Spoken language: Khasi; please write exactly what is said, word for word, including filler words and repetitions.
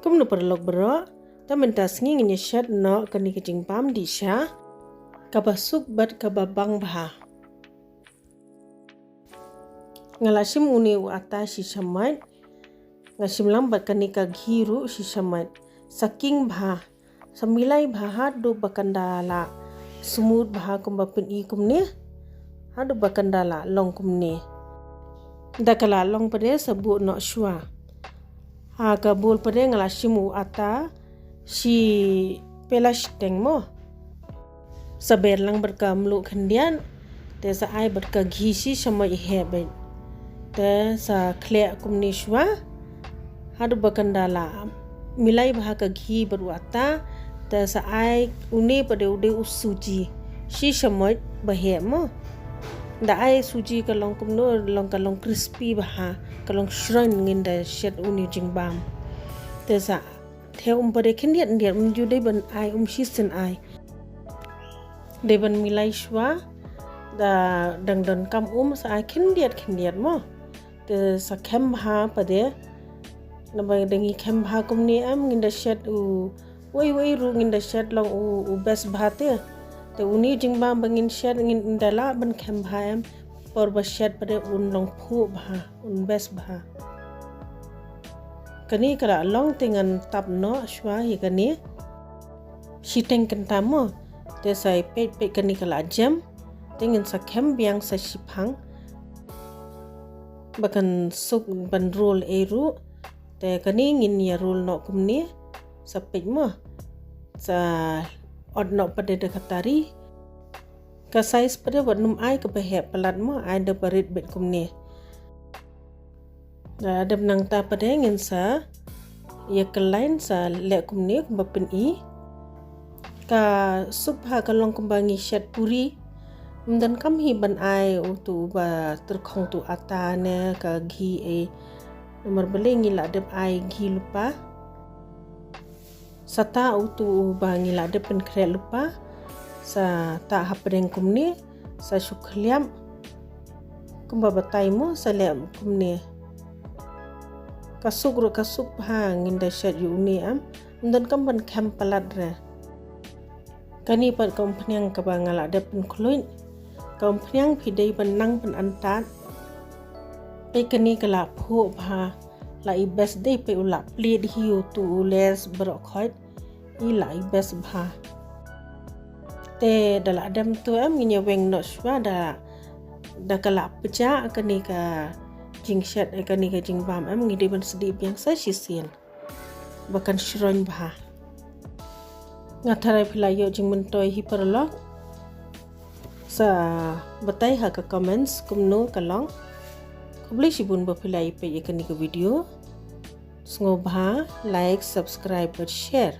Kumno paralok baroh, ta mynta sngi ngin ïa shet noh kane ka jingbam dih sha kaba suk bad kaba bang bha. Nga la shim une u ata shi shamoit, nga shim lang bad kane ka ghee ruh shi shamoit. Sa king bha, sa milai bha haduh ba kan da la smooth bha kumba pyn-i kumne, haduh ba kan da la long kumne. Da ka la long pat de sa buh noh shuwa. Ha ka bowl pat de nga la shim u ata shi pela shiteng mo. Sa ber lang bad ka mluh khyndiat, te sa ai bad ka ghee shi shamoit heh bad. Te sa khleh kumne shuwa. Haduh ba kan da la milai bha ka ghee bad u ata, te sa ai une pat de u dei u suji shi shamoit ba heh mo. Da ai suji ka long kumno, long ka long crispy bha, ka long shroin ngin da shet une jingbam. Te sa the um pat de khyndiat khyndiat, um ju dei ban ai um shisien ai. Dei ban milai shuwa, da dang donkam um sa ai khyndiat khyndiat mo. Te sa khem bha pat de. Naba da ngi khem bha kumne em ngin da shet u wei wei ruh ngin da shet long u, u best bha te. Te une jingbam ba ngin shet ngin da lah ban khem bha em. Por ba shet pat de un long phuh bha, un best bha. Kane ka la long te ngan tap noh shuwa ïa kane. Shiteng kynta mo. Te sa ïa peit peit kane ka la jem. Te ngin sa khem biang sa shiphang. Ba kan suk ban roll ei ruh. Te kane ngin ïa roll noh kumne. Sa peit mo. Sa ot noh pat de da ka tari. Ka size pat de wat nym ai kaba heh palat mo, ai da ba rit beit kumne. Da dep nangta pat de ngin sa ïa kylliang sa leh kumne kumba pyn-i. Ka suk bha ka long kumba ngi shet puri. Ym donkam hi ban ai utu uba tyrkhong tu ata ne ka ghee ei. Namar balei ngi la dep ai ghee lypa. Sa ta utu uba ngi la dep pynkhreh lypa. Sa ta hapdeng kumne. Sa shu khliap. Kumba batai mo sa leh kumne. Ka suk ruh ka suk bha ngin da shet ïa une em. Ym donkam ban khem palat re. Kane pat ka umphniang kaba nga la dep pynkhluit. Ka umphniang phi dei ban nang pynantat. Peit kane ka la phuh bha. La i best dei peit u la plied hi utu u les baroh khoit. I la i best bha. Te da la dem tu em ngin ïa weng noh shuwa da, da ka la pjah kane ka jingshet, eh, kane ka jingbam em ngi dei ban sdieh biang sa shisien. Ba kan shroin bha. Nga tharai phi la ïoh jingmyntoi hi paralok. Sa batai ha ka comments kumno ka long. Khublei shibun ba phi la ïa peit ïa kane ka video. Sngewbha like, subscribe bad share.